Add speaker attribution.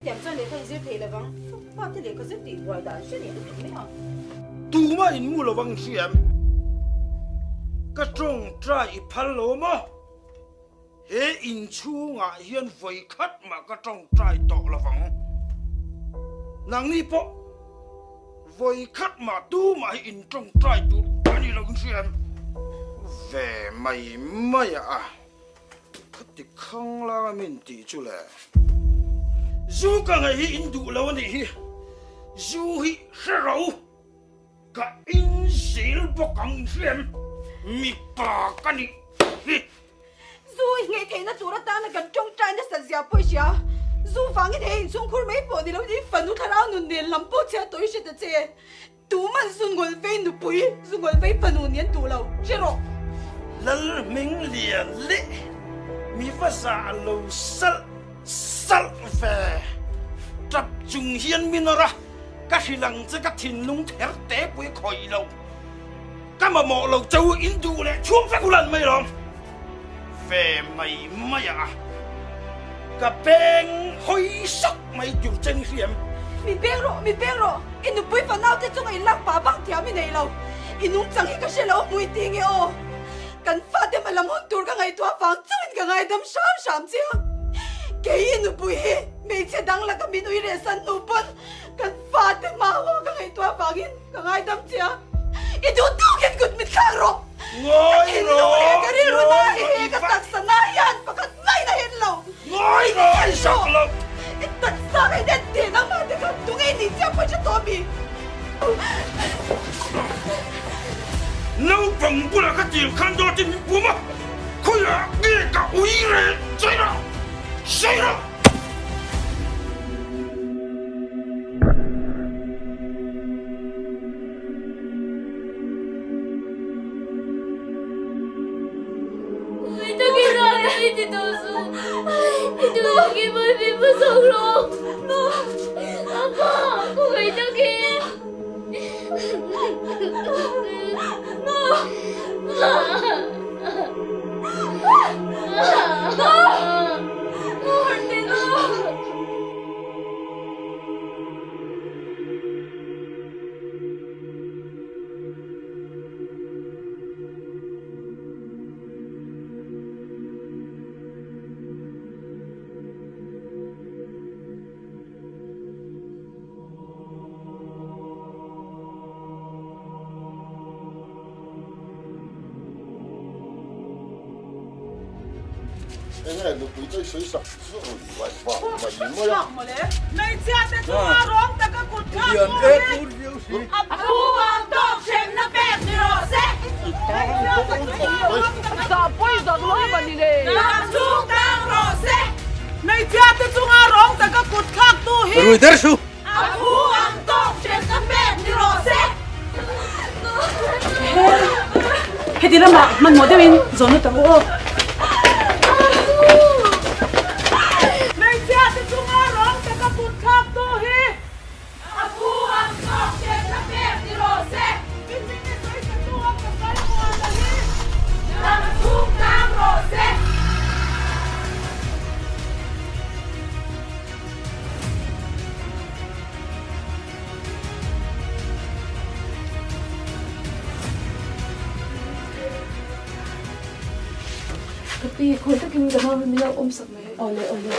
Speaker 1: Tiang chuan lehkha inzir thei lovang, fate lehkha zir tih buai dan hre leh lutuk mai ang.
Speaker 2: Tumah in mu lovang hriam. Ka tawngtai i phal lo maw? He inchhungah hian vawi khat mah ka tawngtai tawh lovang. Nangni pawh vawi khat mah tumah hi in tawngtai tur a ni lo hriam. Ve mai mai a. Khati khang langa min tih chu le. Zu ka ngaih hi in duh lo a nih hi. Zu hi hre ro. Ka in zel bawk ang in hriam. Mipa ka nih hi.
Speaker 1: Zu i ngaih theihna tur atana kan tawngtai nasat zia pawh i hria. Zu vangin he inchhungkhur mai pawh ni loin i fanu thlarau nun nen lam pawh chhiat tawh i hre ta che. Tuman zungawlh vei nupui, zungawlh vei fanu nih an duh lo, hre rawh.
Speaker 2: Lal hming lian leh mi va zah lo salh salh ve. Tap chung hian min awrh a, ka hrilh ang che ka thinlung ther te pui khawih lo. Ka mamawh lo che u in duh leh chhung vek u lan mai lawm. Ve mai mai a, ka beng hawi sak mai tur che ni hriam.
Speaker 1: Mi beng rawh, mi beng rawh, i nupui fanau te chunga in lak pah bak thiam i nei lo. I nungchang hi ka hre lo hmui ti nge aw. Kan fate hma lam hun tur ka ngaihtuah vang chauhin ka ngaidam hram hram che a. Kei i nupui hi hmeichhe dang laka min ui reh san hnu pawn kan fate hma haw ka ngaihtuah vangin ka ngaidam che a. I duh tawkin kut min thlak rawh.
Speaker 2: Ngawi rawh,
Speaker 1: ngawi rawh, i va. Ka taksa na hian pakhat mai na hen lo.
Speaker 2: Ngawi rawh, i zak lo.
Speaker 1: I taksa ka in en teh nangmah te khan tunge i nih chiah pawh i hre tawh mi.
Speaker 2: Naupang bulah ka tir khan dawt in min pum a, khawiah nge ka ui reh chei rawh, sei rawh.
Speaker 3: Enge nupui te i sawi sak zuah rawn vai vang mai mai a.
Speaker 4: Hmeichhia te chunga rawng taka kut thlak pawh hi a phu ang tawk hremna pek ni rawh se. Hmeichhia te chunga rawng taka Lam chhung tang rawh se. Hmeichhia te chunga rawng taka kut thlak tu hi a phu ang tawk hremna pek ni rawh se.
Speaker 5: Heti lamah hmanhmawh deuhin zawn lut ang u aw.
Speaker 4: Hmeichhia te chunga rawng taka kut thlak tu hi a phu ang tawk hremna pek ni rawh se. Mihring i sawi sa tu a pasal muana hi lam chhung tlang rawh se.
Speaker 6: Ka pi, khawi takin ka nau hi min lo awm sak mai.
Speaker 5: Awle, awle.